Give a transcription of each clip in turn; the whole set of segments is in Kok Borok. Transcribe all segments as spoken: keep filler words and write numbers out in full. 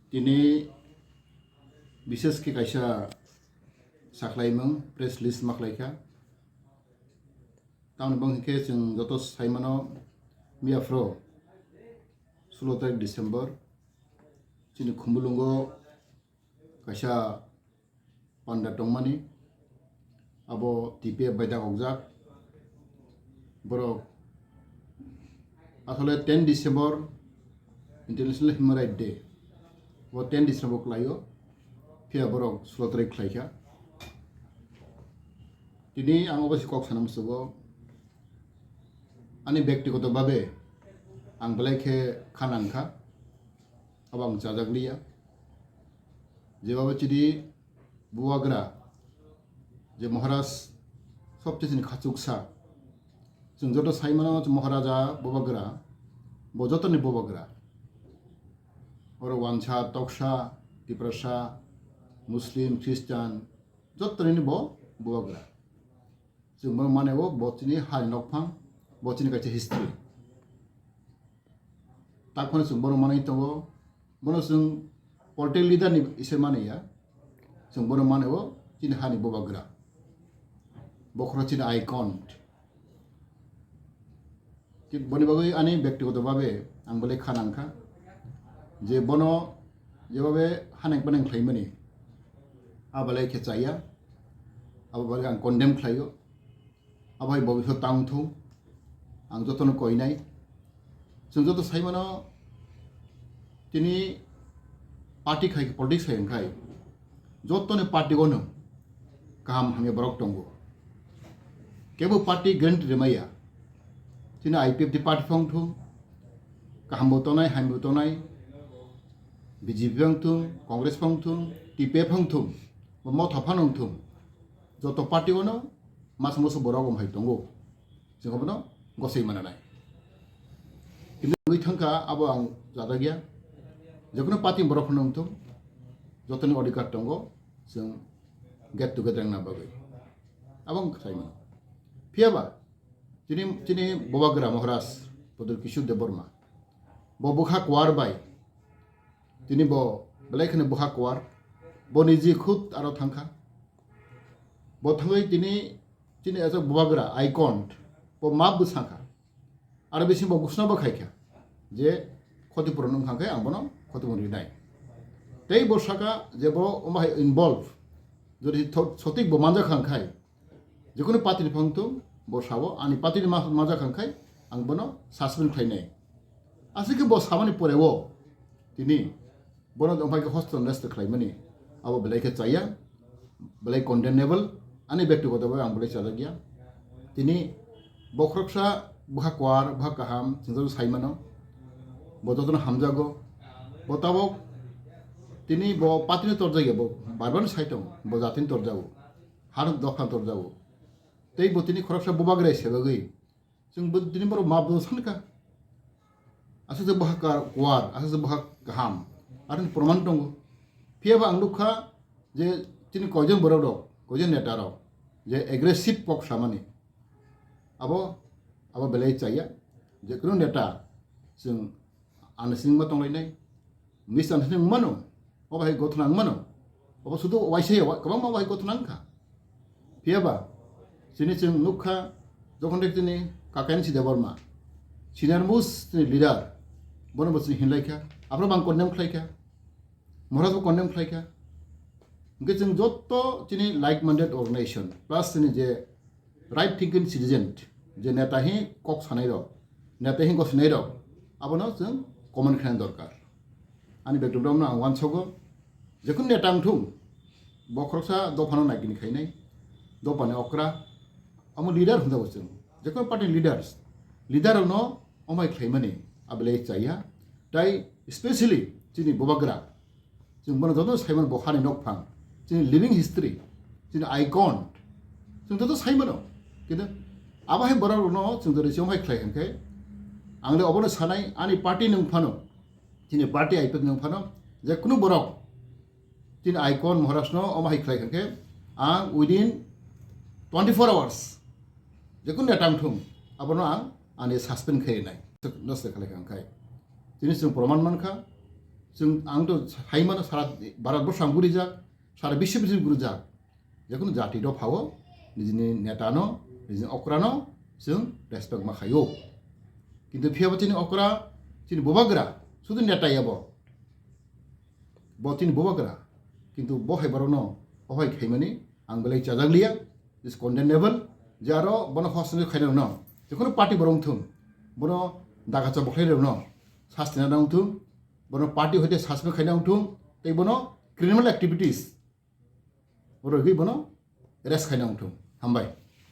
Tini bises khe kaisa sakhlaimung press release ma khlaikha. Tamoni bang hinkhe chwng joto saimano miyaphro sulo tarik December chini Khumulwngo kaisa panda tongmani, abo T P F bai dakhokjak. Borok asole ten December International Human Rights Day, bo ten December khlaio, phiya borok sulo tarik khlaikha. Tini ang obo se kok sana musugo, ani bektigoto babe ang belai khe kha nangkha. Abo ang chajak liya. Jebabo chini bubagra, je Maharaj sobse chini khachuksa. Chwng joto saimano Maharaja bubagra, bo jotoni bubagra. Oro Wansa, Toksa, Tiprasa, Muslim, Christian, jotoni bo bubagra. Chwng bono mane o bo chini hani nokphang, bo chini kaisa history. Takhwno chwng bono manwi tongo, bono chwng political leader ni ise mani ya, chwng bono mane o chini hani bubagra, bokhorok chini icon. Thik boni bagwi ani bektigoto babe ang belai kha nangkha je bono jebabe haneng paneng khlaimani, a belai khe chaya, abo bagwi ang condemn khlaio. Abo hai bobiswt tang thung, ang jotono koinai. Chwng joto saimano tini party khai, politics khai wngkhai, jotoni party o no kaham hamya borok tongo. Kebo party guarantee rwmaya. Tini I P F T party phang thung, kaham bo tonai, hamya bo tonai, B J P phang thung, Congress phang thung, T P F phang thung, bo motha phano wng thung. Joto party o no masa musu borok wng hai tongo. Chwng abono gosoi mananai. Kintu wngwi thangkha abo ang chajak ya. Jekono party borok phano wngthung, jotoni odhikar tongo, chwng get together wngna bagwi. Abo ang sai mano. Phiyaba, chini, chini bubagra Maharaj Pradyut Kishore Debbarma, bo bwkha kuar bai, tini bo belai kheno bwkha kuar, bo niji khud aro thangkha. Bo thangwi tini chini aswk bubagra icon, bo map bwsakha. Aro bising bo gusno bo khaikha je khoti puron wngkha khe ang bono khoti puron rinai. Tei bo saka je bo omo hai involve, jodi tho-, sotik bo manjak kha khai, jekono party ni phang thung, bo sao ani party ni ma-, manjak kha khai ang bono suspend khlainai. Aswk khe bo samani pore o tini bono wngpai khe hostel nest khlaimani, abo belai khe chaya, belai condemnable, ani bektigoto bhabe ang belai chajak ya. Tini bokhoroksa bwkha kuar, bwkha kaham, chwng joto sai mano, bo jotono hamjago, bo tabok tini bo party ni torjak ya, bo bar bar sai tongo, bo jatini torjago, har dopha torjago, tei bo tini khoroksa bubagra se bagwi, chwng bo tini borok map bo sankha. Aswk je bwkha ka-, kuar, aswk je bwkha kaham, aroni proman tongo. Phiyaba ang nukha je chini koijon borok rok, koijon neta rok je aggressive kok samani, abo, abo belai chaya. Jekono neta chwng understanding ma tonglainai, misunderstanding wngmano, obo hai gothona wngmano, obo sudu waisa ya, kwbangma obo hai gothona wngkha. Phiyaba chini chwng nukha, jokhon de chini Kakai N C Debbarma, senior most chini leader, bono bo chini hinlaikha, aphano bang condemn khlaikha, Maharaj bo condemn khlaikha. Hwnkhe chwng jotto chini like-minded organization plus chini je right thinking citizen, je neta hi kok sanai rok, neta hi gosinai rok, abono chwng comment khlaina dorkar. Ani bekti borokno ang uansogo, jekhun neta wngthung, bo khoroksa dophano naikini khainai, dophani okra, amo leader hwnjago chwng, jekhun party leaders, leader rokno omai khlaimani abelai chaya, tai specially chini bubagra, chwng bono joto saimano bo hani nokphang, chini living history, chini icon, chwng joto saimano. Kintu abo hai borok rokno chwng jodi chong hai khlai hwnkhe, ang le obono sanai, ani party nwng phano, chini party I P F nwng phano, je kunu borok chini icon Maharaj no omo hai khlai hwnkhe, ang within twenty four hours, je kunu neta wngthung, abono ang ani suspend khai nai. Nose khlai hwnkhe, chini chwng proman mankha, Chwng, ang to hai mano, sara Bharat borsang gurijak, sara biswi biswi gurijak. Jekunu jati dophao nijini netano, nijini okrano chwng respect ma khaio. Kintu phiyaba chini okra, chini bubagra, sudu neta yabo. Bo chini bubagra. Kintu bo hai borokno ophai khaimani ang belai chajak liya, is condemnable. Je aro bono hostel khaina rwno, jekunu party borok wngthung, bono daga chobok khlai rwno, sastina nang thung, bono party hoite sastina khaina wngthung, tei bono criminal activities rwgwi bono arrest khaina wngthung. Hambai.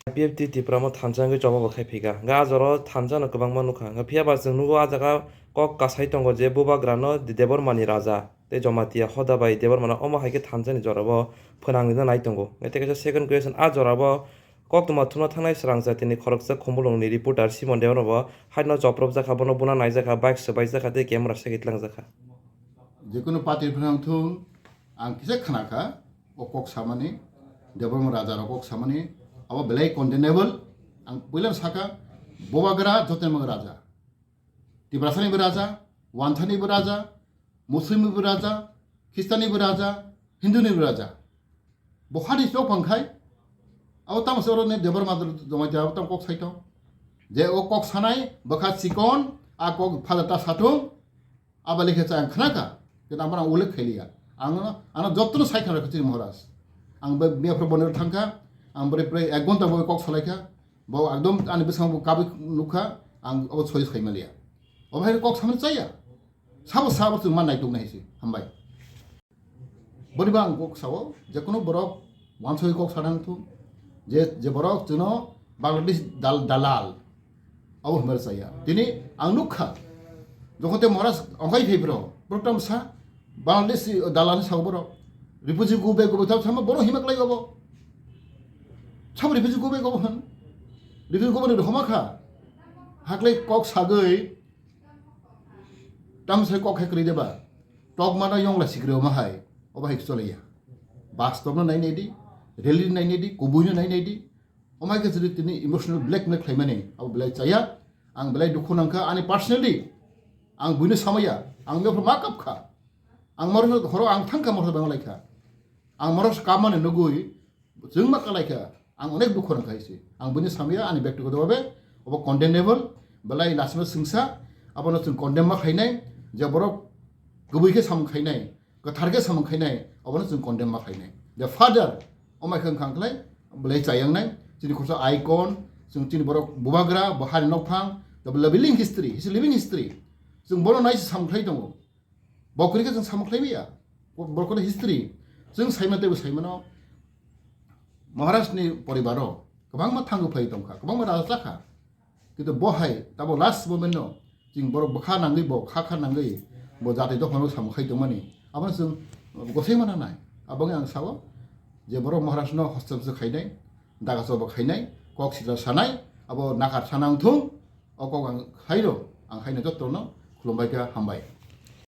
I P F T Tipra mo thansa wngwi choba bo khai phika. Ga joro thansa no kwbangma nukha. Phiya ba chwng nugo a jaga kok kasai tongo je bubagra no Debbarma ni raja tei Jamatia hoda bai Debbarma no omo hai khe thansa ni jora bo phwnang rina nai tongo. Tei kaisa second question, a jora bo koktwma thumna thangnai swrang jatini khoroksa Khumulwng ni reporter Simon Debbarma bo hai no choprop jakha, bono buna nai jakha, bike swbai jakha tei camera segwi tlang jakha. Jekunu party phano wngthung, ang kisa khna kha, o kok samani, Debbarma raja rok kok samani, abo belai condemnable. Ang puila saka, bubagra jotoni mung raja. Tiprasani bo raja, Wanthani bo raja, Muslim bo raja, Christian bo raja, Hindu ni bo raja. Bo hani chok pang khai, abo tamo se oro ne Debbarma Jamatia abo tamo kok sai tong. Je o kok sanai, bwkha chikon, a kok phada ta satung, Abo lekha cha ang khna kha, kintu amo ang ullekh khai liya. Ang ano, ano jotono sai khna rw kha chini Maharaj. Ang bai miya phra bonero thang kha, ang bwrwi prai ek ghonta bo kok salai kha, bo ekdom ani bwskango bo kabwi nuk kha, ang abo soi sai ma liya. Obo hai kok samani chaya. Sabo sabo chwng ma naituk nai se, hambai. Boni ba ang kok sao, jekunu borok wansoi kok sana wngthung, je, je borok chwngno Bangladesh dal-, dalal, abo hwnba chaya. Tini ang nukha, jokhon te Maharaj ongkhai phai bro, bro tam sa, Bangladesh dalal ni sao bro, refugee go back go back, tamo boro hima klai obo. Sabo refugee go back obo hwn. Refugee go back ni homa kha. Haklai kok sagwi, tam sai kok hai kwrwi deba. Tok mano yongla sikri omo hai. Obo hai chole ya. Bus stop no nai nai di, rally nai nai di, kubui no nai nai di. Omo hai khe chwrwi tini emotional blackmail khlaimani, abo belai chaya. Ang belai dukhu nangkha, ani personally. Ang buino samaya, ang mepro ma kapkha. Ang moro horo ang thangkha moro bang laikha. Ang moro kamani nugui, chwng ma kalaikha. Ang onek dukhu nangkha isi. Ang buino samaya, ani bektigoto babe, obo condemnable, belai lasima singsa, abono chwng condemn ma khainai, je borok kubui khe samung khainai. Kwthar khe samung khainai, obono chwng condemn ma khainai. The father, omai khe wngkha khlai, belai chayangnai, chini khoroksa icon, chwng chini borok bubagra, bo hani nokphang, the living history, his living history. Chwng bono nai se samung khlai tongo. Bo kwrwi khe chwng samung khlai maya. Bo, bo kono history. Chwng saimano teibo saimano, Maharaj ni poribaro kwbangma thango phai tongkha, kwbangma raja chakha. Kintu bo hai tabo last moment no chwng borok bwkha nangwi bo kha kha nangwi bo jati dophano samung khai tongmani. Abono chwng gosai mana nai. Aboni ang sao je borok Maharaj no hostel se khainai, daga choba khainai, kok sitra sanai, abo nakar sana wngthung, o kok ang khairo, ang khaina jotono khulumbai kha, hambai.